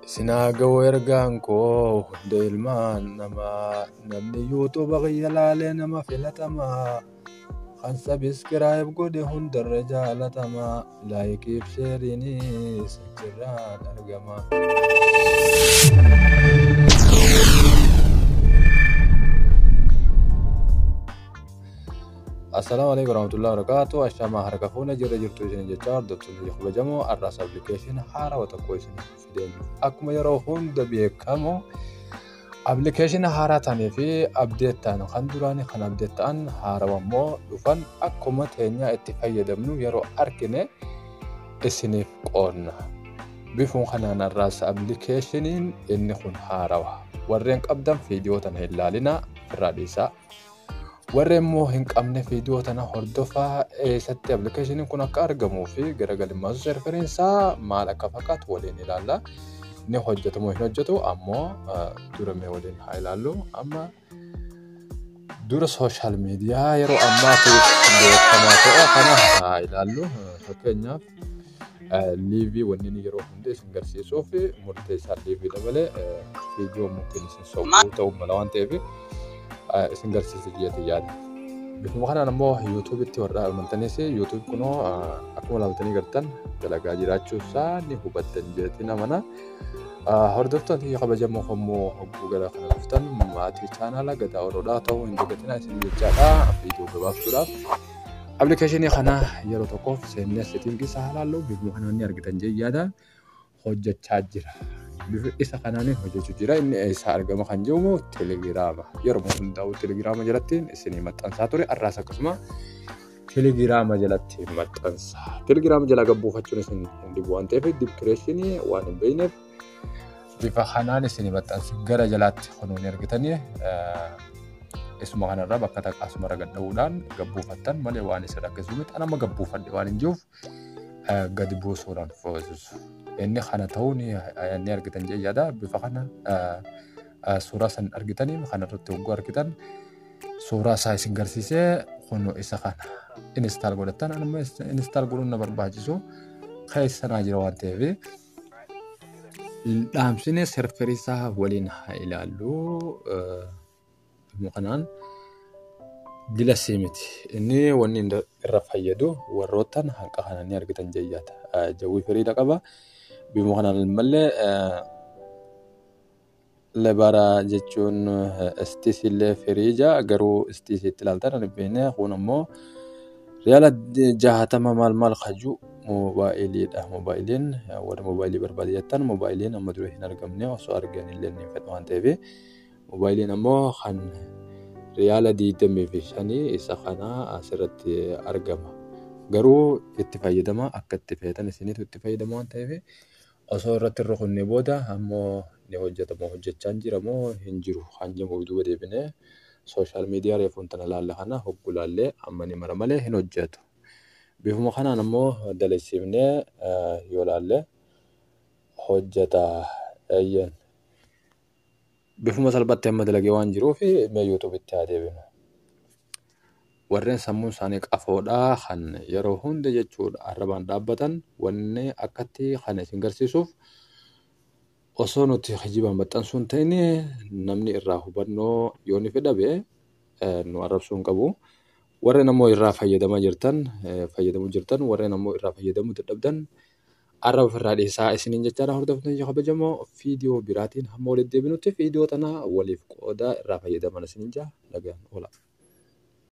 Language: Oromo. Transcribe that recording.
Isin haa ga'u ergaan koo hunda ilmaan namaa. Namni YouTube kiyya laalee nama filatamaa. Kan subscribe godhe hundarra jaalatamaa. Like fi shareiinis achirraan argama. Assalaamu alaikum warahmatullahi wabarakatuh. Ashamaa harka fuuna jirra jirtu isin jecha hordoftoota kabajamoo har'aas application haarawaa tokko isin fideen akkuma yeroo hunda beekamu application haaraa ta'anii fi update ta'an kan duraanii kan update ta'an haarawaa immoo dhufan akkuma teenyaa itti fayyadamnu yeroo argine isiniif qoodna. Bifuun kanaan har'aas applicationiin inni kun haarawaa. Warreen qabdan viidiyoo tana hin laalinaa irraa dhiisaa. Warreen immoo hin qabne viidiyoo tana hordofaa eessatti applicationiin kun akka argamuu fi garagalimmaa serveriinsaa maal akka fakkaatu waliin ilaalla. Inni hojjetu moo hin hojjetu ammoo dura mee waliin haa ilaallu. Amma dura social media yeroo ammaatiif beekamaa ta'e kana haa ilaallu. Fakkeenyaaf live wanni inni yeroo hunda isin garsiisuuf murteessaa live dabalee viidiyoo mungkin isin sobuu ta'uu mala waan ta'eef isin garsiisa jedhee yaada. Bifuma kanaan ammoo YouTubeitti warra amantanis YouTube kunoo akkuma ilaaltanii gartan dalagaa jiraachuu isaa ni hubattan jedheetiin amana. Hordoftoota kabajamoo immoo hogguu gara kana dhuftan maatii chaanaala Gadaa Oroodhaa ta'uu hin dagatinaa isin jechaadha. Viidiyoo gabaabsuudhaaf. Application kana yeroo tokkoof seennee setting isaa ilaallu bifuma kanaan ni argitan jee yaada hojjechaa jira. Bifa isa kanaan hojjechuu jira. Inni eessaa argama kan jedhamu Telegram. Yeroo hundaa'u Telegram jalatti isinii maxxansaa ture. Har'aas akkasuma Telegram jalatti maxxansa. Telegram jala gabbuufachuun isin hin dhibu waan ta'eef description waan hin beekneef bifa kanaan isinii maxxansa. Gara jalaatti kunuun argitanii isuma kanarraa bakka takka asumarra gad dha'uudhaan gabbuufattan malee waan isin rakkisu miti. Ani amma gabbuufadhe waan hin jiruuf gadi buusuudhaan foosisu. Inni kana ta'uu ni argitan jee yaada. Bifa kana suuraa san argitanii kanarratti hogguu argitan suuraa isaa isin garsiisee kun isa kana install godhattan. Anuma install godhuun na barbaachisu keessanaa jira waan ta'eef dhaamsine server isaa waliin haa ilaallu. Kanaan dilasii miti. Inni wanni irra fayyadu warroottan hanqa kana ni argitan jeyyaata. Jawwii firiidha qaba. Bifuma kanaan mallee lebara jechuun STC illee firii jaa garuu STC itti ilaaltan ani beekne kun ammoo riyaala 60 maal maal kaju moobaayiliidha. Moobaayiliin warra moobaayilii barbaade jettan moobaayiliin amma dura hin argamne osoo argan illee ni fedha waan ta'eef moobaayiliin ammoo kan riyaala 25 isa kana asirratti argama. Garuu itti fayyadama akka itti feetan isiniitu itti fayyadama waan ta'eef osoo irratti hin rukunne booda ammoo ni hojjetama hojjechaa hin jira moo hin jiru kan jedhamu duuba deebinee social media reefuun tana laalla kana hogguu laallee amma ni mara malee hin hojjetu. Bifuma kanaan ammoo dalasiifnee yoo laalle hojjeta eeyyan. Bifuma salphaatti amma dalagee waan jiruuf mee YouTubeitti haa deebinu. Warreen sammuun isaanii qafoodhaa kan yeroo hunda jechuudha arrabaan dhaabbatan wanni akkatti kana isin garsiisuuf osoo nuti kijibaan maxxansuu hin ta'in namni irraa hubannoo yoo ni fedhabe nu arrabsuu hin qabu. Warreen ammoo irraa fayyadamaa jirtan fayyadamuu jirtan warreen ammoo irraa fayyadamuu dadhabdan arraba ofirraa dhiisaa isiniin jechaadha. Hordoftoonni kabajamoo viidiyoo biraatiin hamma walitti deebinutti viidiyoo tana waliif qoodaa irraa fayyadaman isiniin jaa nagaan oola.